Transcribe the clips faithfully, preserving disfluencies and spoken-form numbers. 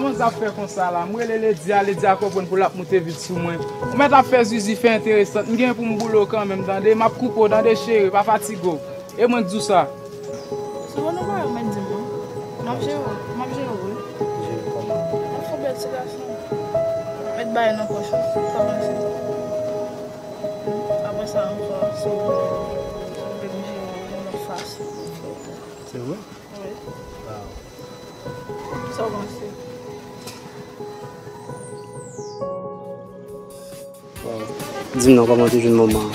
Kòman zafè konsa la? M rele Ledia, Ledia konprann pou l ap moute vit sou mwen. Ou mèt ap fè zuzu, fè enteresant. M gen pou m boule w kanmenm, tande? M ap koupe w, tande, cheri, pa fatige w. E mwen k di w sa. Se bon, nou pa mèt di m, non. M ap jere w, m ap jere w, wi. Jere kòman? M ap fè bèl ti gason. Mèt bagay nan pòch ou, sa panse. Apre sa, ankò, si w vle m jere w yon lòt fason. Se vre? Wi. Sa w panse? Di m non, kòman w te jwenn manman an?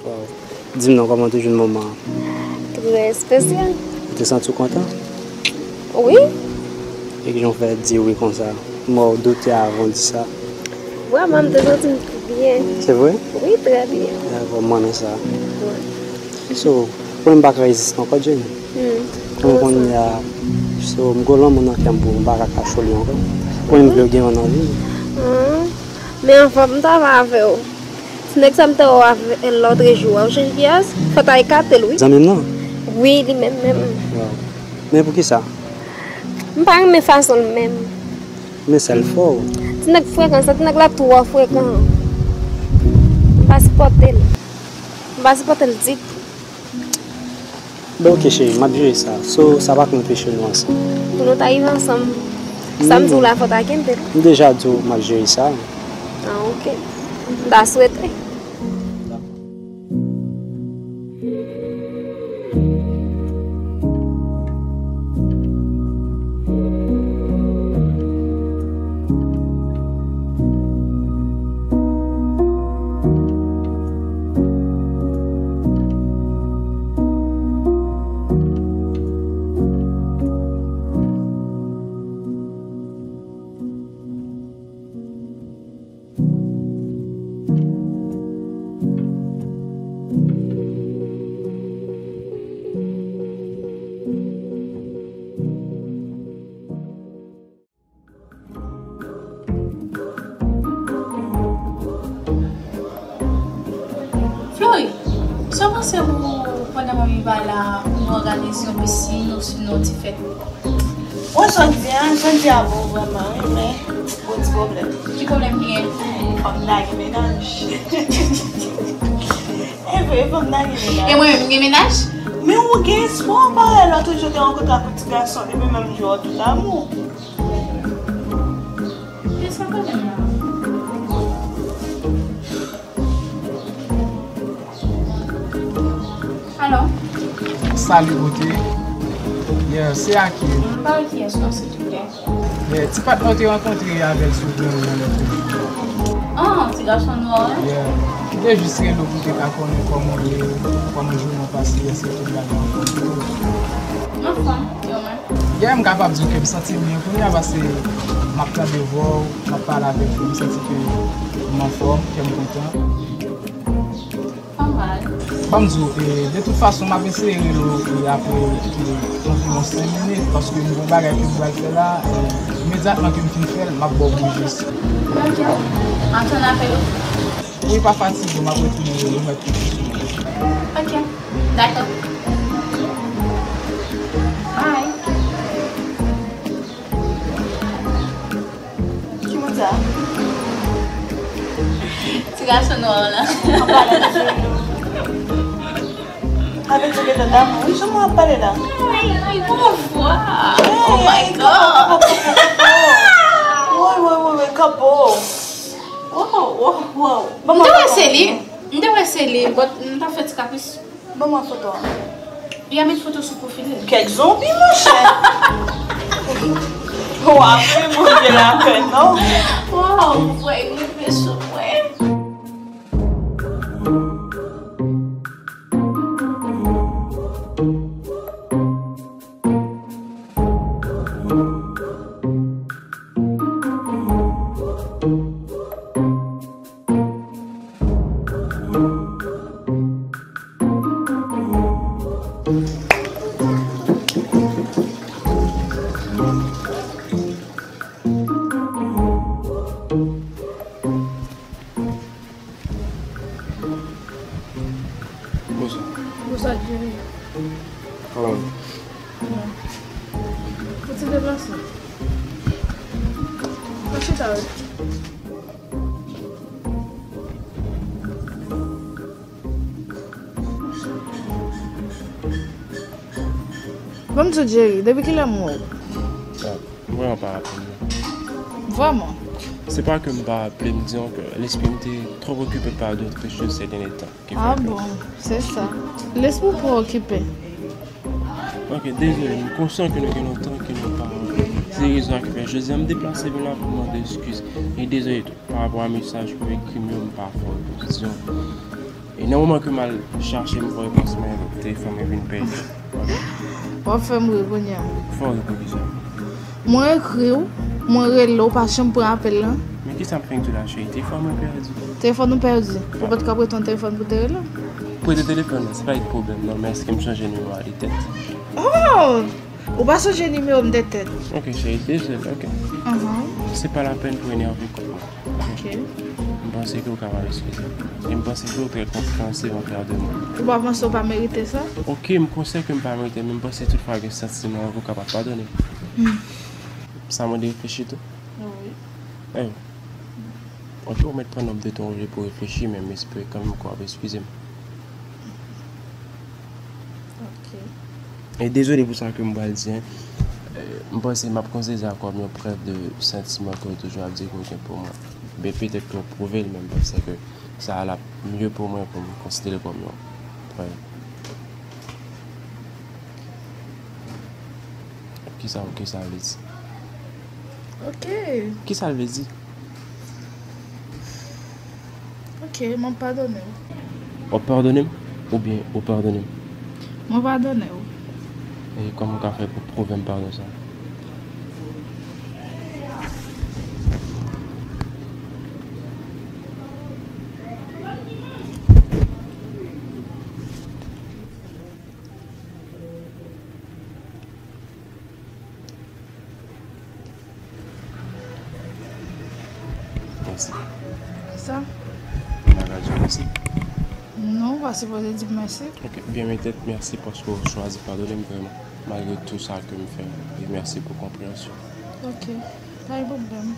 Waw. Di m non, kòman w te jwenn moman an? Trè espesyal. Ou te santi w kontan? Wi. E kijan w fè di wi konsa? M wè w doute avan w di sa. Vrèman, m te santi m byen. Se vre? Wi, trè byen. Dakò, m renmen sa. Wi. So, konnen m pa ka reziste ankò, Jenny. Hmm. Konnen kounye a, so, m gon lanmou nan kè m pou ou, m pa ka kache w li ankò. Konnen m vle w gen yon nan vi m. Ah. Men anvan m t ava avè w. Ti nèg sa m te wè w avè l lòtrejou a, ou chanje pyès? Fò w ta ekate l, wi. Zanmi m nan? Wi, li menm menm. Waw. Men poukisa? M pa renmen fason l menm. Men sa l fè w? Ti nèg frekan sa, ti nèg la twò frekan. M pa sipòte l. M pa sipòte l ditou. Bon, ok, cheri, m ap jere sa. So, sa pa ka anpeche nou ansanm. Pou nou ta rive ansanm, sa m di w la, fò w ta kenbe l. M deja di w, m ap jere sa. Ah, ok. M ta swete. Flori, sa w panse pou pandan manmi pa la, pou nou òganize yon pisin, ou sinon yon ti fèt? Wè sa w di a, sa w di a bon vrèman, wi, men gon ti pwoblèm. Ki pwoblèm ki gen? Fò m lage mennaj. E vre, fò m lage mennaj. E mwen menm, m gen mennaj? Men ou gen espwa w parèy, lòt jou te rankontre ak yon ti gason, li menm menm jan w, tout amou. E sa pwoblèm nan? Alo? Salut, beauté. Yeah, se a ki? M pale kiyès la, silvouplè? Yeah, ti patnè w te rankontre avè l sou gran nan lòt jou. Ah, ti gason nwa an? Yeah. M te jis rele w pou te ka konnen kòman w ye, kòman jounen w pase, èske tout bagay anfòm pou ou? Anfòm, e ou menm? Yeah, m kapab di w ke m santi m byen kounye a, paske m ap tande vwa w, m ap pale avèk ou, m santi ke m anfòm, kè m kontan. Pa mal. Ban m di w, e, de tout fason, m ap eseye rele w, e, apre, e, anviwon senk minit, paske m gon bagay ke m pral fè la, e, imedyatman ke m fin fè l, m ap ba w bouji. Ok. Ann tann apèl ou? Wi, pa fatige, m ap retounen rele w, mèt tou sou. Ok. Dakò. Bye. Ki moun sa? Ti gason nwa an la. An pale de Jojo. Avèk se gentan damou. Wi, jan mwen ap pale la. Ay, li gon vwa. Oh my God. Woy, woy, woy, woy, kapo. Wow, wow, wow. M te wè se li. M te wè se li, but m t ap fè ti kapris. Ban mwen foto a. Li a met foto sou pwofil li. Kèk zonbi, monchè. Ou ap fè moun gen lapèn, non? Wow, vwa rive sou mwen. Pou sa, Jerry. Ou ti deplase. Mwen chita wi. Ban m di w, Jerry, depi kilè m wè w? Ah, m vrèman pa raple m non. Vrèman? Se pa ke m pa raple m, disons que l'esprit m te trop occupé par d'autres choses ces derniers temps. Ah bon, c'est ça. Lespri w preokipe. Ok, dezole, m konsyan ke nou gen lontan ke nou pa wè. Se rezon a ki fè jodi a m deplase vin la pou mande eskiz. E dezole tou, pa rapò a mesaj ke w ekri m yo, m pa fè w repons. Disons, e nan moman ke m al chache, m fè w repons, men telefòn mwen vin pèdi. Ok. W ap fè m ri kounye a. Fè w ri poukisa? Mwen ekri w, mwen rele w, ou pa janm pran apèl lan. Men kisa m fè ak di w la, cheri? Telefòn mwen pèdi. Telefòn ou pèdi? Ou pa t ka prete yon telefòn pou te rele m? Prete telefòn nan, se pa yon pwoblèm non, men èske m sonje nimewo a de tèt? Oh! Ou pa sonje nimewo m de tèt? Ok, cheri, dezole, ok. Ahan. Se pa lapèn pou enève kò mwen. Ok. M panse ke w kapab eskize m. E m panse ke w trè konpreyansiv anvè de mwen. Ou pa panse w pa merite sa? Ok, m konsyan ke m pa merite, men m panse tout fwa gen santiman, ou kapab padone m. Hmm. Sa mande reflechi tou? Wi. Eh. Ok, ou mèt pran nòt de ton oje pou reflechi, men m espere kanmenm ke w ap eskize m. Ok. E dezole pou sa ke m pral di, en. Eh, m panse m ap konsidere sa kòm yon prèv de santiman ke w toujou ap di ke w gen pou mwen. Ben, petèt ke w pwouve l, men m panse ke sa a l ap mye pou mwen pou m konsidere l kòm yon prèv. Kisa, kisa l vle di? Ok. Kisa l vle di? Ok, mwen padone w. W ap padone m? Oubyen ou padone m? Mwen padone w. E kòman w ka fè pou pwouve m padon sa? Mèsi. Kisa? M pa ka di w mèsi. Non, ou pa sipoze di m mèsi. Ok, byen petèt mèsi paske w chwazi padone m vrèman, malgre tou sa ke m fè. E mèsi pou konpreyansyon. Ok, pa gen pwoblèm.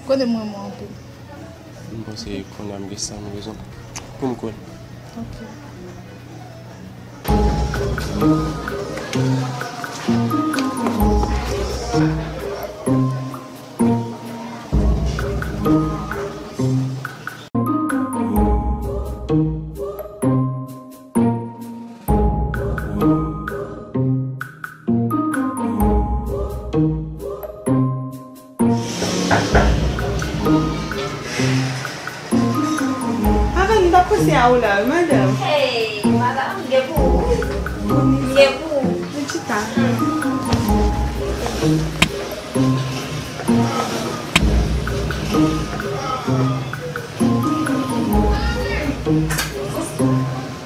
Konnen m renmen w anpil. M panse kounye a m gen san mil rezon pou m kwè l. Ok. Avèk m t ap panse a ou la wi, madanm. Hey, madanm, m gen pou ou. M gen pou ou. Men chita.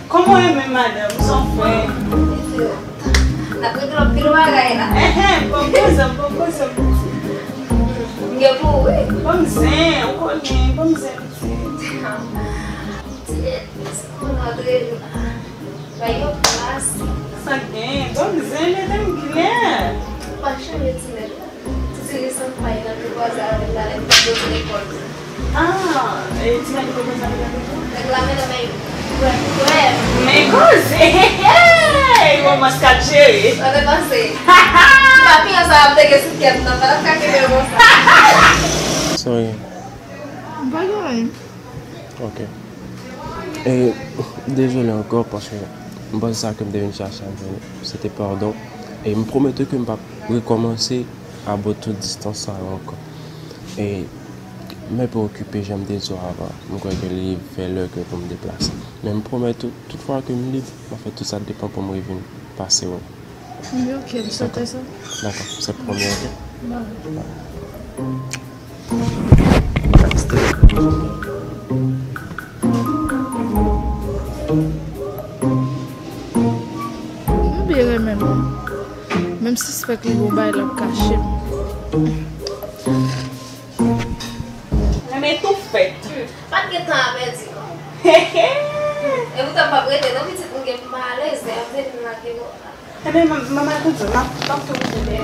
Kòman w ye menm, madanm? Sa w fè? N ap regle anpil bagay la. Enhen, pran poz ou, pran poz ou, pitit. M gen pou ou, wi. Ban m zen, ou konnen, ban m zen, pitit. Pitit, se konn antre la. Bay yo plas. Sa k genyen? Ban m zen, mete m klè. Pa chanje ti nèg la. Ti Tiris an pa gen nan pi kwaze avè l la, lè m t ap poze lekòl. Ah, e ti nèg yo konn sa ki t ap fè? Nèg la mennen men yo. Wè, wè. Men koze! Hey, hey, hey! Romans k ap jere. Sa te panse. Papi an sa ap teke sou kè m nan, pa t ap ka kenbe l konsa. Sorry. M pa gen anyen. Ok. E, dezole ankò, paske m panse sa ke m te vin chache a m jwenn li. Se te padon. E m pwomèt ou ke m p ap rekòmanse a bout tout distans sa yo ankò. E, men preokipe jan m te di w avan. M kwè ke li fè lè ke pou m deplase. Men m pwomèt ou, tout fwa ke m lib, m ap fè tout sa k depann pou m revin pase w. Wi, ok, m swete sa. Dakò, se premye, ok? Bye. M byen renmen l. Menm sispèk li gon bagay l ap kache m. Renmen tou fèt. Pa t gen tan a pèdi non. E poutan m p ap rete non pitit, m gen pou m Enben, manman, koute, m ap, m ap tou jere.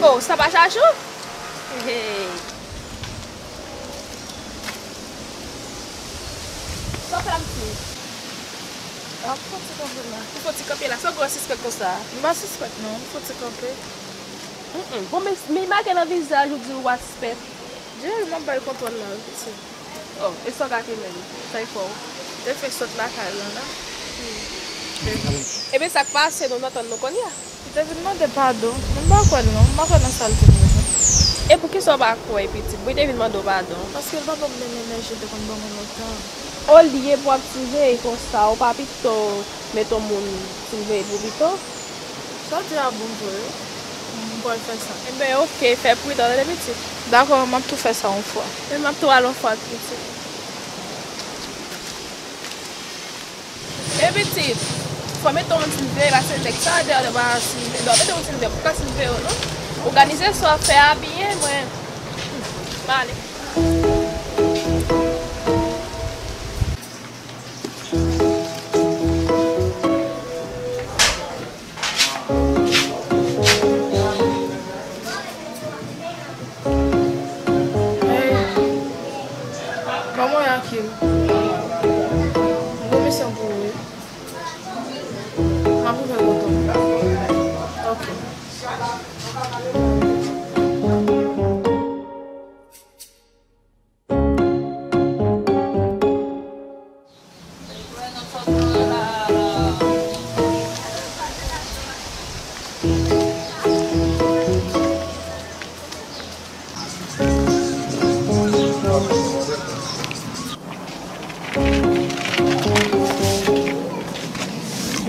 Oh, sa pa Chachou? Hey. Sa w fè la, mesye? Ah, m fouti kanpe la. Ou fouti kanpe la? Sa w gen w sispèk konsa? M pa sispèk non, m fouti kanpe. Mm, mm. Bon, men, men m gade nan vizaj ou di ou pa sispèk. Jerry, m ap bay kontwòl la, wi, pitit. Oh, e sa w gate menm? Sa e fò w? Te fè sot lakay lan la. Ebyen, sa k pase, nou nan tann nou kounye a. Li te vin mande padon. Men m pa kwè l non. M pa kwè nan sa l di m yo non. E poukisa w pa kwè, pitit? Bon, li te vin mande w padon. Paske l pa ban m menm enèji l te konn ban mwen lontan. Olye pou w ap siveye konsa, ou pa pito mete yon moun siveye pou pito? Sa w di a bon vre wi. M pral fè sa. Enben, oke, fè pridan, tande pitit. Dakò, m ap tou fè sa yon fwa. Men m ap tou al yon fwa, pitit. E pitit, fò mete yon ti veye, paske nèg sa deyò yo pa siveye. Mete yon ti veye, pou ka siveye yo non. Òganize sa w ap fè a byen, mwen, m ale. Hey, kòman w ye, Akil? M gen misyon pou ou wi. M ap rive kote w. Ok.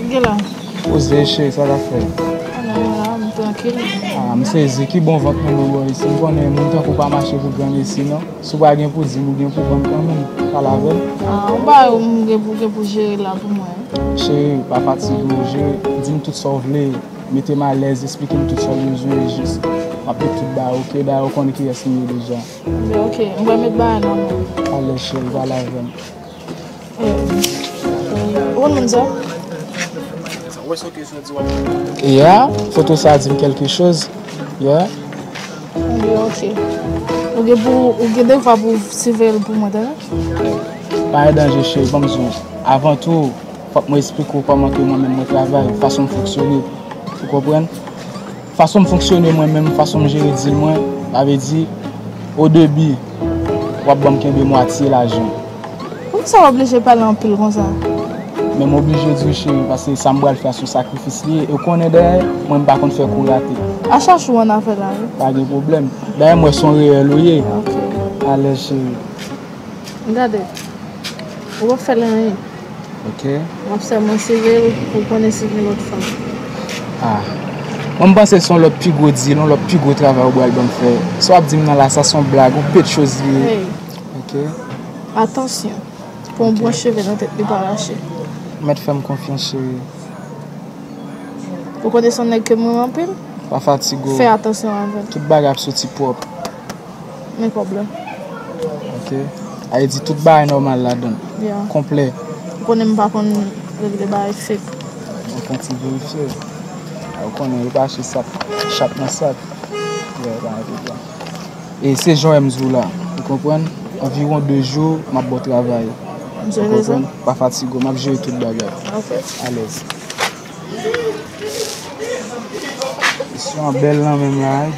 Gen la. Poze cheri, sa w ap fè? Anyen, m la, m trankil. Ah, m sezi, ki bon vant nou gen bò isi. M konnen moun tankou w pa mache pou granmesi non. Si w pa gen pou di m, ou gen pou ban m kanmenm. Pale avè m. Ah, yon bagay ou gen pou, gen pou jere la pou mwen. Cheri, pa fatige w, jere, di m tout sa w vle. Mete m alèz, esplike m tout sa w bezwen, e jis. M ap met tout bagay, oke? Dayè, ou konnen kiyès m ye deja. Ebyen, oke, m pral met bagay nan men w. Alèz, cheri, pale avè m. Ou konn moun sa? Yeah, foto sa di m kèlke choz. Yeah. Ebyen, oke. Ou gen pou, ou gen devwa pou w siveye l pou mwen, tande? Pa gen danje, cheri, ban m di w. Avan tou, fòk mwen esplike w kòman ke mwen menm mwen travay, fason m fonksyone. Ou konprann? Fason m fonksyone mwen menm, fason m jere dil mwen, sa vle di, o debi, w ap ban m kenbe mwatye lajan. Poukisa w oblije pale anpil konsa? Men m oblije di w, cheri, paske sa m pral fè a se yon sakrifis li ye. E w konnen dayè, mwen m pa konn fè kou rate. A chache w annafè la, wi. Pa gen pwoblèm. Dayè, m wè se yon reyèl ou ye. Ok. Alèz, cheri. Gade, ou p ap fè l anyen. Ok. W ap sèlman siveye l pou w konnen si gen lòt fanm. Ah. Mwen, m panse se yon lòt pi gwo dil, yon lòt pi gwo travay ou pral ban m fè. Sa w ap di m nan la, sa se yon blag, yon pete choz li ye. Hey. Ok. Atansyon, pou yon branch cheve nan tèt li pa rache. Mèt fè m konfyans, cheri. Ou konnen se yon nèg ke m renmen anpil. Pa fatige w. Fè atansyon avè l. Tout bagay ap soti pwòp. Men kòb la. Ok. A vle di tout bagay nòmal ladan l. Yeah. Konplè. Ou konnen m pa konn regle bagay fake. Ou konn ti verifye. Ou konnen yo pa achte sak, chat nan sak. Yeah, pa gen pwoblèm. E se jan w wè m di w la. Ou konprann? Anviwon de jou, m ap ba w travay. Ou konprann? Pa fatige w, m ap jere tout bagay. Ok. Alèz. Misyon an bèl nan men m la, wi.